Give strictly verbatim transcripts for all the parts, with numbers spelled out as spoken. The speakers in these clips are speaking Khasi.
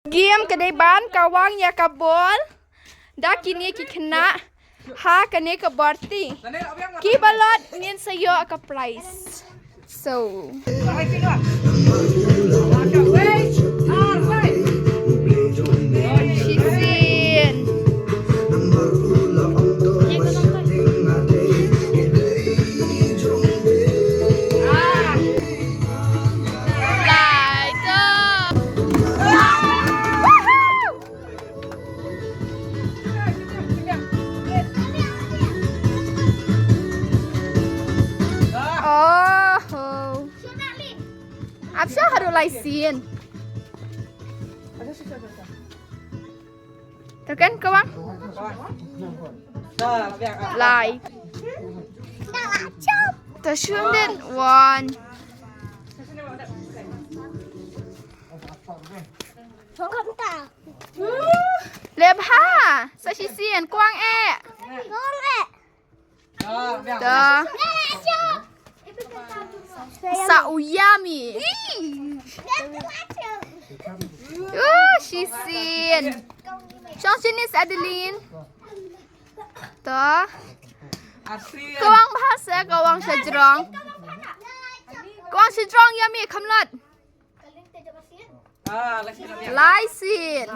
Game ka dei ban kawang ïa ka bol da kine ki khynnah ha kane ka borti. Ki ba lot ngin sa ïoh ka prize. So, shisien. Lai to. Oho. Ap sha haduh lai sien. To kan kawang? Lai. To shun den wan. Leh bha, sa shisien, kwang eh. Kwang eh. To. Sa u yummy. Uh, shisien. Shong shisien Adeline. To. Kwang bha sa, kwang shajrong. Kwang shajrong yummy, khamlot. Lai sien.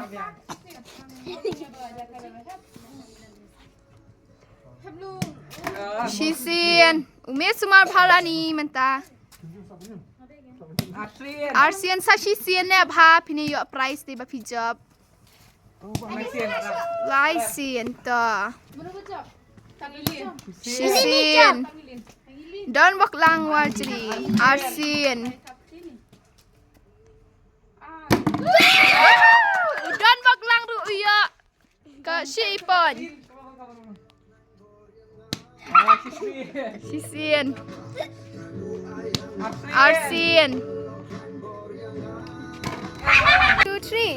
Shisien. U me sumar bha la ni mynta. Arsien, sa shisien ne bha, phin ïoh prize te ba phi jop. Lai sien to. Shisien. Don wak lang wal jri. Arsien. Don wak lang ruh u ïoh. Ka shi pon. Shisien. Arsien. Two, three.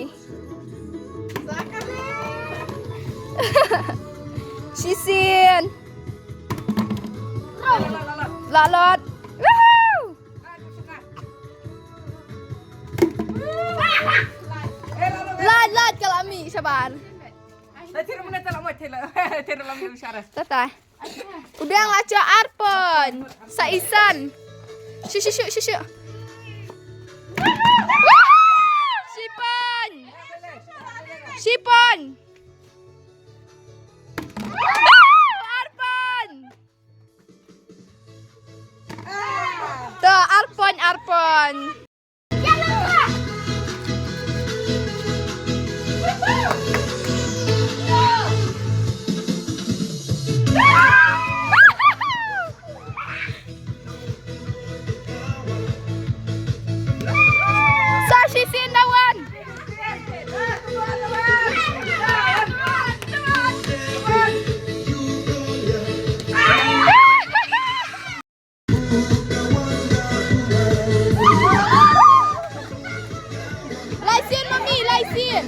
Shisien. Lalot. Woohoo! Lad, lad, ka la mih shabar. Tata. U dang la jop arpon. Sa isan. Shu, shu, shu, shu, shu. Shipon. Shipon. Arpon. To, arpon, arpon. Sa shisien dawan. Lai sien, mami, lai sien.